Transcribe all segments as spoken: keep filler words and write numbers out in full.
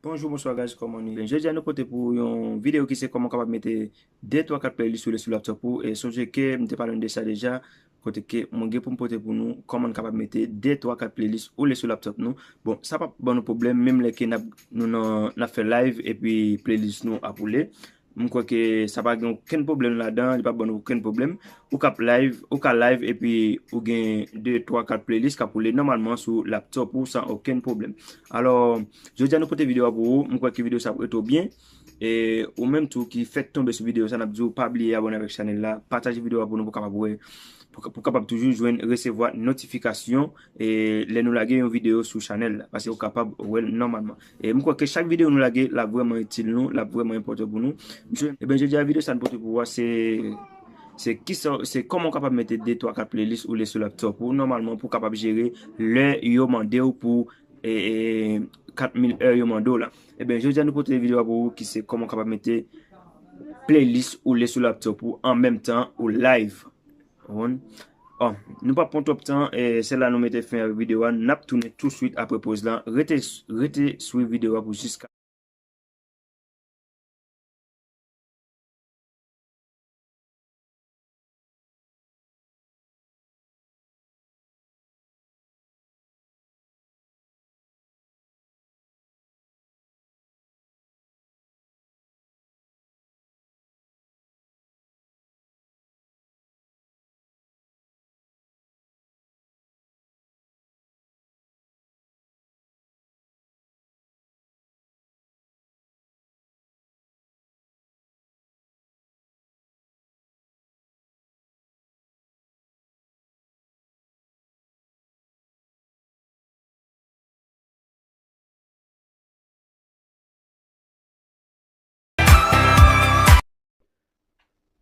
Bonjou, bonswa guys, kòman nou ye? Jodi a nou pote pou yon videyo ki se kòman w kapab mete de, twa, kat playlist ou le sou laptop ou. E sonje ke m te pale de sa deja, kote ke mwen gen pou m pote pou nou kòman n kapab mete de, twa, kat playlist ou le sou laptop nou. Bon, sa p ap ban nou pwoblèm, menm lè ke n ap, nou nan, n ap fè live epi playlist nou ap woule. M kwè ke sa pa gen okenn pwoblèm ladan, li p ap ban nou okenn pwoblèm. Ou k ap live, ou ka live epi ou gen de, twa, kat playlist k ap woule nòmalman sou laptop ou san okenn pwoblèm. Alò, jodi a nou pote videyo a pou ou, m kwè ke videyo sa ap rete w byen. E ou menm tou ki fèk tonbe sou videyo sa, n ap di w pa bliye abòne avèk chanèl la, pataje videyo a pou nou pou kapab wè, pou, pou kapab toujou jwenn, resevwa notifikasyon e lè nou lage yon videyo sou chanèl la, paske ou kapab wè l nòmalman. E m kwè ke chak videyo nou lage, l ap vrèman itil nou, l ap vrèman enpòtan pou nou. Ebyen, jodi a videyo sa n pote pou ou a, se, se kisa, se kòman w kapab mete de, twa, kat playlist ou le sou laptop ou, nòmalman pou w kapab jere lè yo mande w pou, e, e, kat mil è yo mande w la. Ebyen, jodi a nou pote videyo a pou ou ki se kòman w kapab mete playlist ou le sou laptop ou an menm tan ou live. Konprann? Ò, nou p ap pran twòp tan, e se la nou mete fen avèk videyo a. N ap tounen touswit apre poz lan. Rete, rete swiv videyo a pou jiska.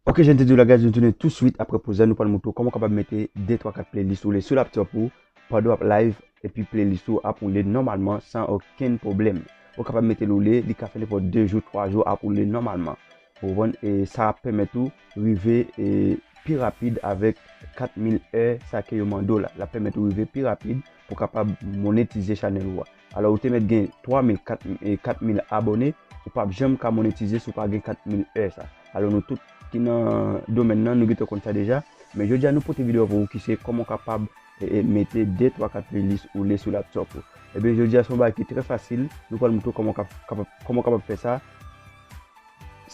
Ok, jan m te di w la, guys, nou tounen touswit apre poz la, nou pral montre w kòman w kapab mete de, twa, kat playlist ou le sou laptop ou pandan w ap live, epi playlist ou ap woule nòmalman san okenn pwoblèm. Ou kapab mete l woule, li ka fè nenpòt de jou, twa jou ap woule nòmalman. Ou konprann? E sa ap pèmèt ou rive, e, pi rapid avèk kat mil è sa ke yo mande w la. L ap pèmèt ou rive pi rapid pou w kapab monetize chanèl ou a. Alò, ou te mèt gen twa mil, kat, e, kat mil abòne, ou p ap janm ka monetize si w pa gen kat mil è sa. Alò, nou tout ki nan domèn nan, nou gentan konn sa deja. Men jodi a, nou pote videyo pou ou ki se kòman w kapab, e, e, mete de, twa, kat playlist ou le sou laptop ou. Ebyen, jodi a, se yon bagay ki trè fasil. Nou pral montre w kòman w kap-, kapab, kòman w kapab fè sa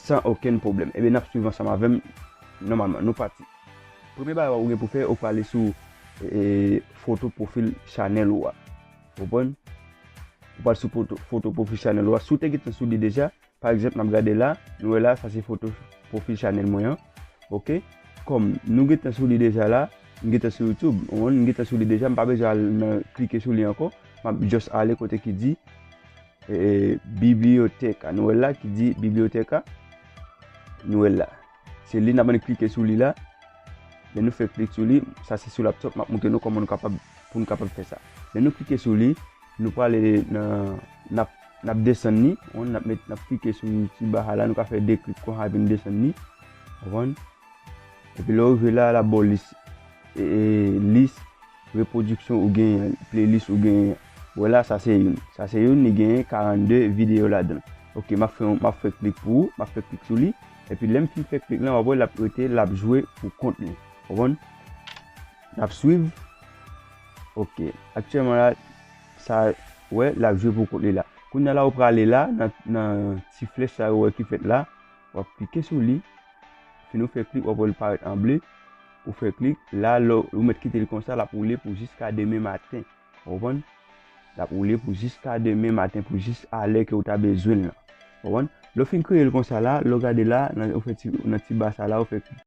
san okenn pwoblèm. Ebyen, n ap swiv ansanm avè m nòmalman. Nou pati. Premye bagay ou gen pou fè, ou prale sou, e, e, foto pwofil chanèl ou a. Ou konprann? Ou pral sou foto, foto pwofil chanèl ou a. Si w te gentan sou li deja, pa egzanp, n ap gade la, nou wè la, sa se foto pwofil chanèl mwen an. Ok? Kòm nou gentan sou li deja la, m gentan sou YouTube, ou konprann, m gentan sou li deja, m pa bezwen al nan klike sou li ankò. M ap just ale kote ki di, e, e, bibliyotèk a. Nou wè l la ki di bibliyotèk a. Nou wè l la. Se li n ap annik klike sou li la. Lè nou fè klik sou li, sa se sou laptop, m ap montre nou kòman nou kapab, pou nou kapab fè sa. Lè nou klike sou li, nou prale nan, n ap, n ap desann li, n ap met, n ap klike sou ti ba sa la, nou ka fè de klik konsa epi n desann li. Konprann? Epi lè w rive la, l ap ba w lis, e, e, lis repwodiksyon ou genyen, playlist ou genyen. Wè la, sa se youn. Sa se youn, li genyen karannde videyo ladan l. Ok, m ap fè, m ap fè klik pou ou, m ap fè klik sou li. Epi lè m fin fè klik lan, w ap wè l ap rete, l ap jwe pou kont li. Konprann? L ap swiv. Ok. Aktyèlman la, sa, wè, l ap jwe pou kont li la. Kounye a la, ou prale la, nan, nan ti flèch sa yo wè ki fèt la. W ap klike sou li. Fin ou fè klik, w ap wè l parèt an ble. Ou fè klik. La, lè w, ou mèt kite l konsa, l ap woule pou jiska demen maten. Ou konprann? L ap woule pou jiska demen maten, pou jis a lè ke w ta bezwen l lan. Ou konprann? Lè w fin kreye l konsa la, lè w gade la, nan, ou fè ti, nan ti ba sa la, ou fè klik.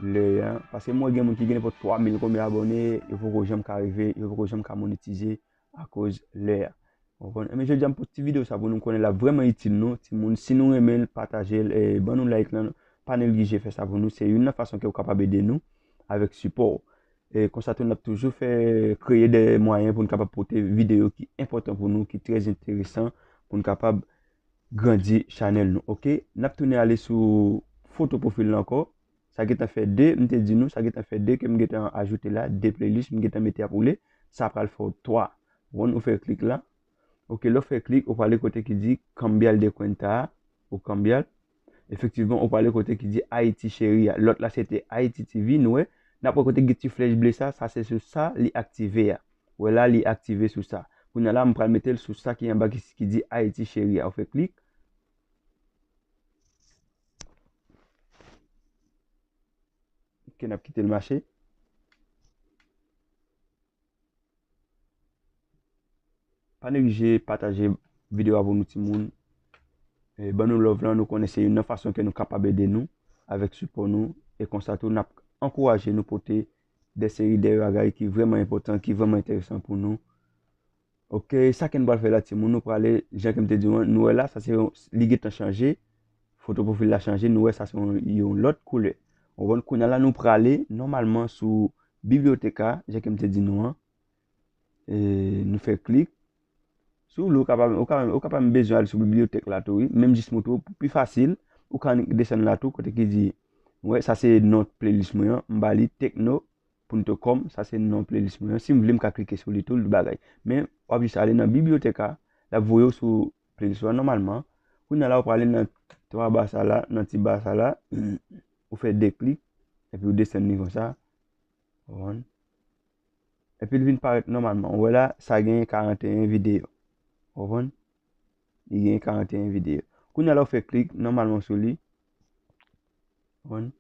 lè a. Paske m wè gen moun ki gen nenpòt twa mil konbyen abòne, yo poko janm ka rive, yo poko janm ka monetize akoz lè a. Ou konprann? Ebyen, jodi a m pote ti videyo sa pou nou, m konnen l ap vrèman itil nou, timoun. Si nou renmen l, pataje l, e, ban nou like lan, pa neglije fè sa pou nou. Se youn nan fason ke w kapab ede nou avèk sipò w. E konsa tou, n ap toujou fè, kreye de mwayen pou n kapab pote videyo ki enpòtan pou nou, ki trè enteresan, pou n kapab grandi chanèl nou, oke? N ap tounen ale sou foto pwofil la ankò. Sa gentan fè de, m te di nou, sa gentan fè de ke m gentan ajoute la, de playlist m gentan mete ap woule, sa pral fè w twa. Ou konn, ou fè klik la. Oke, lè w fè klik, ou prale kote ki di Cambiar de cuenta a, ou cambiar. Efektivman, ou prale kote ki di Haïti Chérie a. Lòt la, se te Haïti T V, nou wè. N ap wè kote ki gen ti flèch ble sa, sa se sou sa li aktive a. Wè la, li aktive sou sa. Kounye a la, m pral mete l sou sa ki anba ki, ki di Haïti Chérie a. Ou fè klik. Oke, n ap kite l mache. Pa neglije pataje videyo a pou nou, timoun. E, ban nou love lan, nou konnen se youn nan fason ke nou kapab ede nou avèk sipò nou. E konsa tou, n ap ankouraje nou pote de seri de bagay ki vrèman enpòtan, ki vrèman enteresan pou nou. Oke, sa ke n pral fè la, timoun, nou prale, jan ke m te di w, nou wè la, sa se yon, li gentan chanje. Foto pwofil la chanje, nou wè sa se yon, yon lòt koulè. Ou konprann? Kounye a la, nou prale nòmalman sou bibliyotèk a, jan ke m te di nou an. E, nou fè klik sou li, ou kapab, ou kapab, ou kapab bezwen al sou bibliyotèk la tou, wi. Menm jis moutre w pou pi fasil, ou ka desann la tou, kote ki di, wè, sa se non playlist mwen an, m ba li Tecno punto com, sa se non playlist mwen an. Si m vle, m ka klike sou li tou, l bagay. Men, w ap jis ale nan bibliyotèk a, l ap voye w sou playlist ou a nòmalman. Kounye a la, ou prale nan twa ba sa la, nan ti ba sa la, ou fè de klik, epi ou desann li konsa. Ou konprann? Epi l vin parèt nòmalman. Ou wè la, sa genyen karanteyen videyo. Ou konprann? Li genyen karanteyen videyo. Kounye a la, ou fè klik nòmalman sou li. Ou konprann?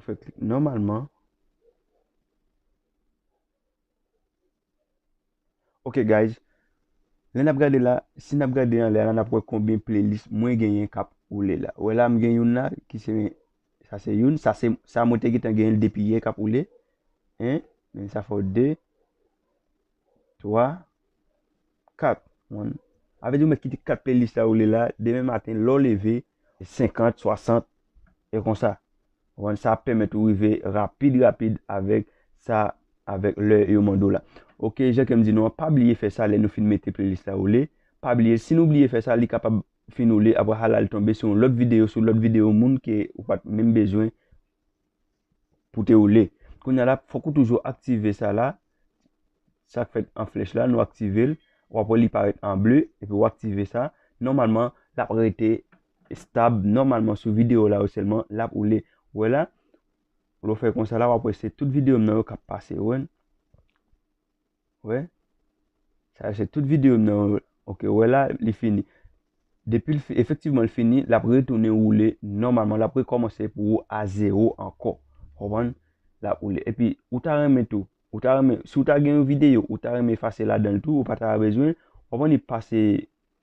Ou fè klik nòmalman. Ok, guys. Lè n ap gade la, si n ap gade anlè a la, n ap wè konbyen playlist mwen genyen k ap woule la. Ou wè la, m gen youn la, ki se, sa se youn, sa se, sa mwen te gentan genyen l depi yè k ap woule. En, men sa fè de, twa, kat. Wan. Avè di ou mèt kite kat playlist la woule la, demen maten, lè w leve, senkant, swasant, e konsa. Ou konprann? Sa ap pèmèt ou rive rapid, rapid avèk sa, avèk lè yo mande w la. Ok, jan ke m di nou an, pa bliye fè sa lè nou fin mete playlist la woule. Pa bliye, si nou bliye fè sa, li kapab fin woule, apre sa la l tonbe sou yon lòt videyo, sou lòt videyo moun ke ou pa t menm bezwen pou te woule. Kounye a la, fòk ou toujou aktive sa la. Sa k fèt an flèch la, nou aktive l. W ap wè li parèt an ble, epi w aktive sa. Nòmalman, l ap rete estab. Nòmalman, sou videyo la yo sèlman, l ap woule. Ou wè la, lè w fè konsa la, w ap wè se tout videyo m nan yo k ap pase, ou wè. Wè. Sa se tout videyo m nan yo. Ok, ou wè la, li fini. Depi l fi-, efektivman, l fini, l ap retounen woule nòmalman, l ap rekòmanse pou ou a zewo ankò. Konprann? L ap woule. Epi, ou ta renmen tou, ou ta renmen, si w ta gen yon videyo, ou ta renmen efase ladan l tou, ou pa ta bezwen, konprann, li pase,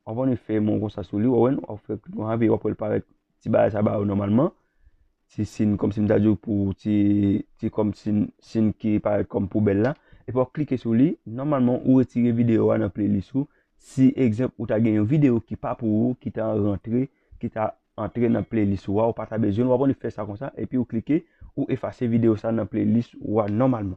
konprann, li fè yon konsa sou li, w ap wè, w ap fè klik konsa, epi w ap wè l parèt ti bagay sa ba ou nòmalman. Ti siy kòmsi m ta di w pou ti, ti kòm siy, siy ki parèt kòm poubèl la. Epi w ap klike sou li, nòmalman ou retire videyo a nan playlist ou. Si egzanp ou ta gen yon videyo ki pa pou ou, ki ta rantre, ki ta antre nan playlist ou a, ou pa ta bezwen l, w ap annik fè sa konsa, epi ou klike, ou efase videyo sa nan playlist ou a nòmalman.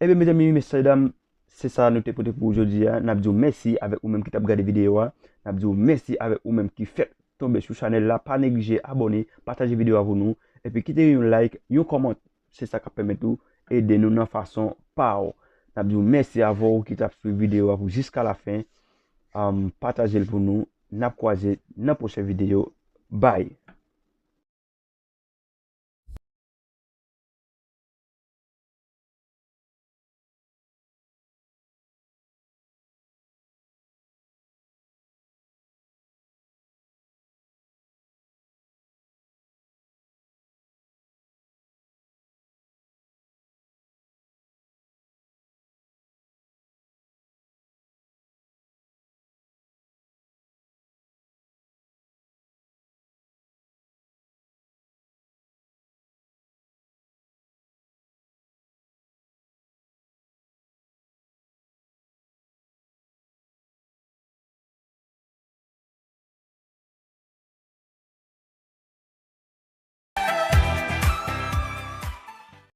Ebyen, mezanmi, mesyedam, se sa nou te pote pou ou jodi a. N ap di w mèsi avèk ou menm ki t ap gade videyo a. N ap di w mèsi avèk ou menm ki fèk tonbe sou chanèl la. Pa neglije abòne, pataje videyo a pou nou, epi kite yon like, yon kòmantè. Se sa k ap pèmèt ou ede nou nan fason pa w. N ap di w mèsi avè w ki t ap swiv videyo a pou jiska lafen. Am, pataje l pou nou. N ap kwaze nan pwochen videyo. Bye!